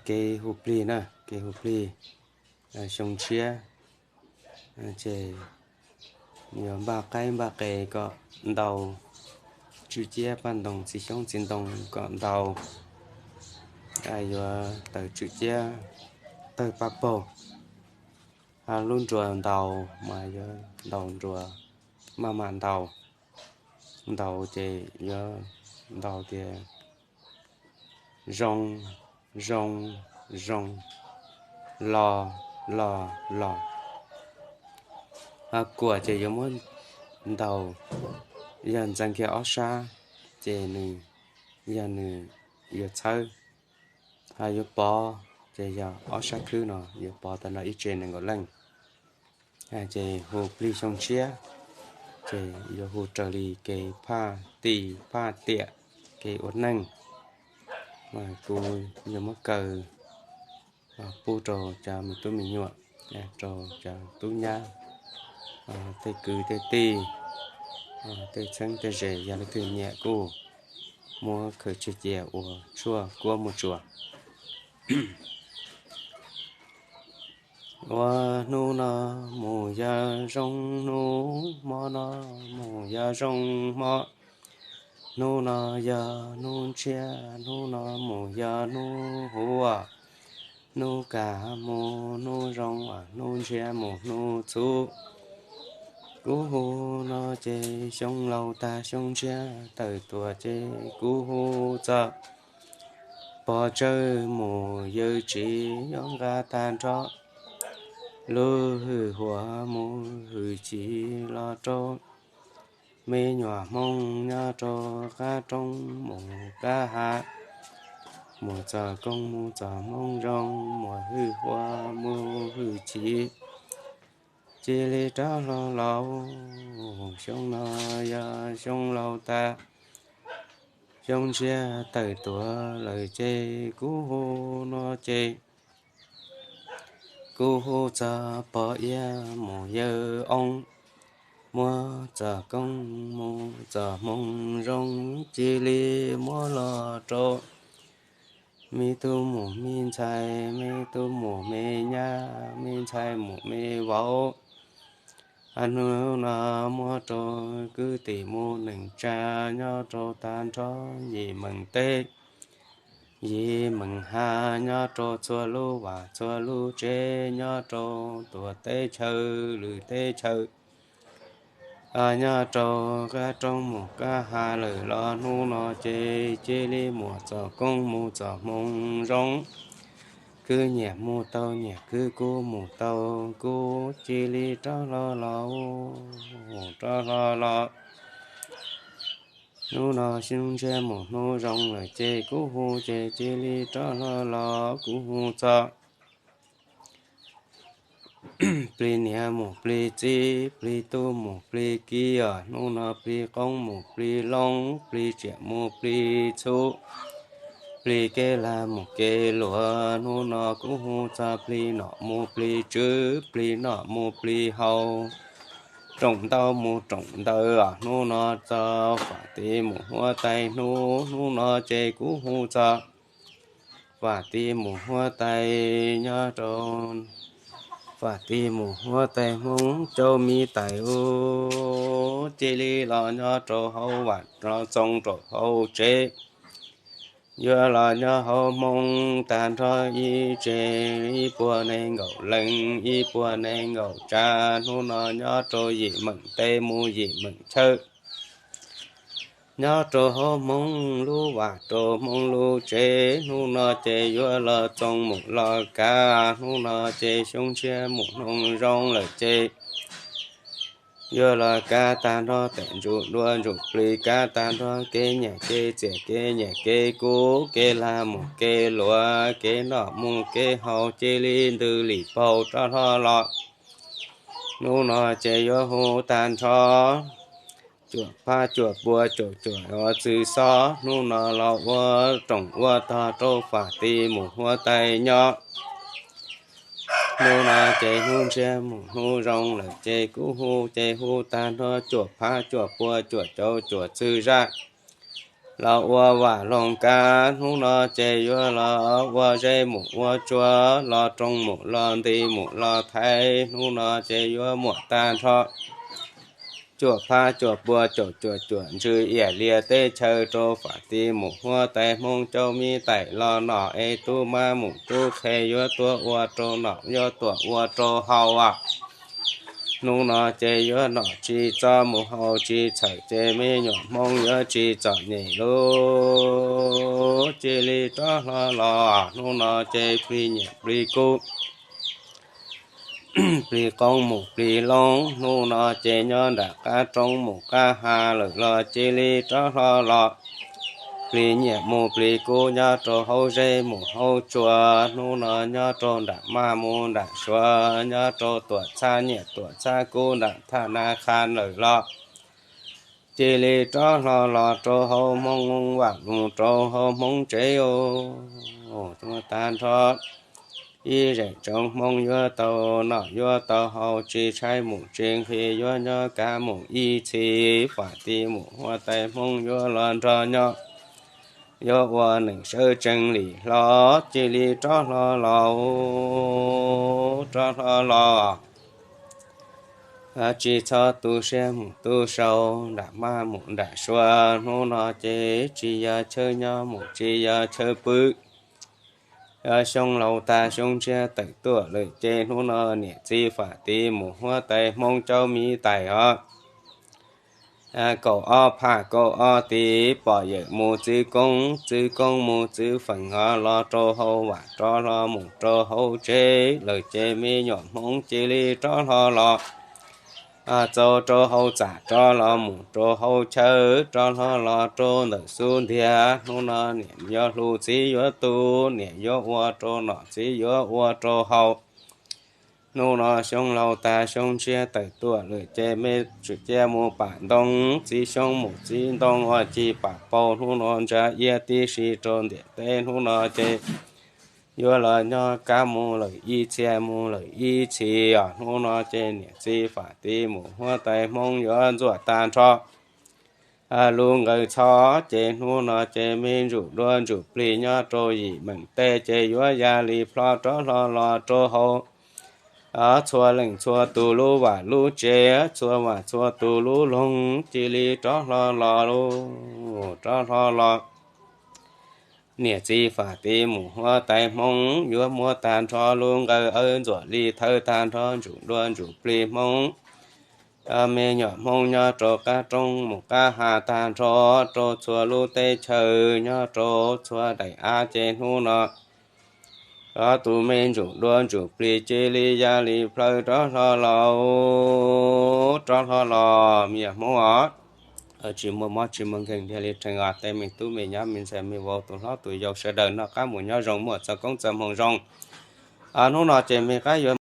kev hu plig na, kev hu plig xyoo tshiab, ces yuav npaj qaib npaj qe kom ntaus, tswm ciab paj ntoos txiv xyoob txiv ntoo kom ntaus, yuav tawm tswm ciab tawg paj paug, lub nruas ntaus mas yuav ntaus nruas, maj mam ntaus, ntaus ces yuav ntaus tias zoo, zoo, zoo, los, los, los. Kuam ces yuav muab ntaus, yog ntxeev kiag ob sab ces nws, yog nws yuav txhawb, yuav pov ces yog ob sab khwb no yuav pov tau nrog ib tse nees nkaum leej. Ces hu plig xyoo tshiab ces yuav hu raws li kev phaj ti phaj tiam, kev ua neej. Mas kuv yuav muab kaw pub rau cov me tub me nyuam, rau cov tub nyab, tej kwv tej tij, tej txheeb tej ze, yog leej twg nyiam kuj muab khaws tseg cia ua tshuaj kuab muaj tsuas. Ua hnub no mus yog zoo hnub, hmo no mus yog zoo hmo, hnub no yog hnub ntshiab, hnub no mus yog hnub huv, hnub kaj mus hnub zoo, hnub ntshiab mus hnub txhuv. Kuv hu no ces xyoo laus tag xyoo ntshiab tawm tuaj ces kuv hu txog pov tsawg mus yawg tsis yuav nqa tag nrho lub hwj huam mus hwj chim los rau me nyuam hmoob nyob rau qab roob mus qab hav, mus txog koob mus txog hmoob zoo, mus hwj huam mus hwj chim, cia li rov hlo los. Xyoo no yog xyoo laus tag xyoo ntshiab tawm tuaj lawm ces kuv hu no ces kuv hu txog pog iab mus yawg oob, muab txog koob mus txog hmoob zoo, cia li muab los rau me tub mus me ntxhais, me tub mus me nyab, me ntxhais mus me vauv. Hnub no muab rau kwv tij mus neej tsa nyob rau tag nrho yim meem teb, yim meem hav, nyob rau txhua lub vaj txhua lub tsev, nyob rau tuam teb chaws lwm teb chaws, nyob rau qab roob mus qab hav lawm los hnub no ces cia li muab txog koob mus txog hmoob zoo. Kwv nyiam mus tau nyiam, kwv kub mus tau kub, cia li rov hlo los, rov hlo los. Hnub no xyoo ntshiab mus hnub zoo lawm ces kuv hu ces cia li rov hlo los, kuv hu txog plig niam mus plig txiv, plig tub mus plig kiv os, hnub no plig qoob mus plig loo, plig tsiaj mus plig txhu, plig kev lag mus kev luam, hnub no kuv hu txog plig nom mus plig tswv, plig noj mus plig haus, rooj ntaub mus rooj ntawd os, hnub no txog fam tid mus huab tais hnub, hnub no ces kuv hu txog fam tid mus huab tais nyob rau, fam tid mus huab tais hmoob cov me tais ub, cia li los nyob rau hauv vaj los txoos rau hauv tsev. Yuav los nyob hauv hmoob tag nrho ib tse ib puas nees nkaum leej ib puas nees nkaum tsav, hnub no nyob rau yim meem teb mus yim meem chaw, nyob rau hauv hmoob lub vaj rau hmoob lub tsev, hnub no ces yuav los txoos mus los kav, hnub no ces xyoo ntshiab mus hnub zoo lawm ces yuav los kav tag nrho tej ntsuj duav ntsuj plig, kav tag nrho kev nyiam kev txiaj kev nyiam kev kub, kev lag mus kev luam, kev noj mus kev haus, cia li ntws li paug rov hlo los. Hnub no ces yuav hu tag nrho cuam phab cuam pua cuam cuam uas txwj xob, hnub no los ua rooj ua tog rau fam tid mus huab tais nyob. Hnub no ces hnub ntshiab mus hnub zoo lawm ces kuv hu ces hu tag nrho cuam phab cuam pua cuam cauv cuam txwj zaj. los ua vam loog kab, hnub no ces yuav los ua zeb mus ua tsua, los roo mus los nti mus los thaiv, hnub no ces yuav muaj tag nrho cuaj phab cuaj pua caum cuam cuam ntsws iam lias teb chaws rau fam ti mus huab tais Hmoob cov mib tais los nom es tub mab mus tub qhe yuav tuaj ua rau nom yuav tuaj ua rau haus. Hnub no ces yuav nom tsis txob mus haus tsis txhawm ces me nyuam Hmoob yuav tsis txom nyem lauj. Cia li rov hlo los, hnub no ces plig nyiam plig kub, plig qoob mus plig loo, hnub no ces nyob nram qab roob mus qab ha lawm los cia li rov hlo los. Plig nyiam mus plig kub nyob rau hauv zeb mus hauv tsua, hnub no nyob rau nram maj mus nram suav, nyob rau tuam txhab nyiam tuam txhab kub nram thaj na kha lawm los cia li rov hlo los rau hauv Hmoob vam mus rau hauv Hmoob tsev os. Tag nrho ib zeem tsoom Hmoob yuav tau nom yuav tau haus, tsis tshaib mus tsis nqhis, yuav nyob kav mus ib txhis, fam ti mus huab tais Hmoob yuav los nrog nyob, yuav ua neeg sawv tsees li hlo, cia li rov hlo los, rov hlo los. Tsis txhob tu siab mus tu sau, nram maj mus nram suav, hnub no ces tsis yog chaw nyob mus tsis yog chaw pw. Xyoo laus tag xyoo tshiab tawm tuaj lawm ces hnub no niam txiv fam ti mus huab tais Hmoob cov mib tais os. Kaum ob phaj kaum ob tis, pom yawm mus txwv koob, txwv koob mus txwv feem os, los rau hauv vam rov hlo mus rau hauv tsev lawm ces me nyuam Hmoob cia li rov hlo los. Txaus rau hauv txaj rov los mus rau hauv chaw, rov hlo los rau ntawm xub ntiag, hnub no niam yuav hlub txiv yuav tu, niam yuav ua rau nom txiv yuav ua rau haus. Hnub no xyoo laus tag xyoo tshiab tawm tuaj lawm ces me tsum cia mus pam ntoo, txiv xyoob mus txiv ntoo ua ci pam paug, hnub no ntsa iab tib si rau ntiam teb, hnub no ces yuav los nyob kab mus lawm ib txhia mus lawm ib txhis os, hnub no ces niam txiv fam ti mus huab tais Hmoob yuav ntxuaj tag nrho lub nqawd txhob ces hnub no ces me ntsuj duab ntsuj plig nyob rau yim meem teb ces yuav ya li plho rov hlo los rau hauv txhua leej txhua tus lub vaj lub tsev, txhua vaj txhua tus lub loog cia li rov hlo los, rov hlo los. Niam txiv fam ti mus huab tais Hmoob yuav muab tag nrho lub nqawd awv ntxuam li thawb tag nrho ntsuj duab ntsuj plig Hmoob, me nyuam Hmoob nyob rau qab roob mus qab ha tag nrho rau txhua lub teb chaws nyob rau txhua daim av ces hnub no ob tug me ntsuj duab ntsuj plig cia li ya li plhawv rov hlo los, rov hlo los me nyuam Hmoob os. Tsis muaj mob tsis muaj nkeeg, ntiag li rhees os tej me tub me nyab me ntxhais me vauv tus hlob tus yau sawv daws noj qab mus nyob zoo, muaj txoj koob txoj hmoov zoo. Hnub no ces me qab yuav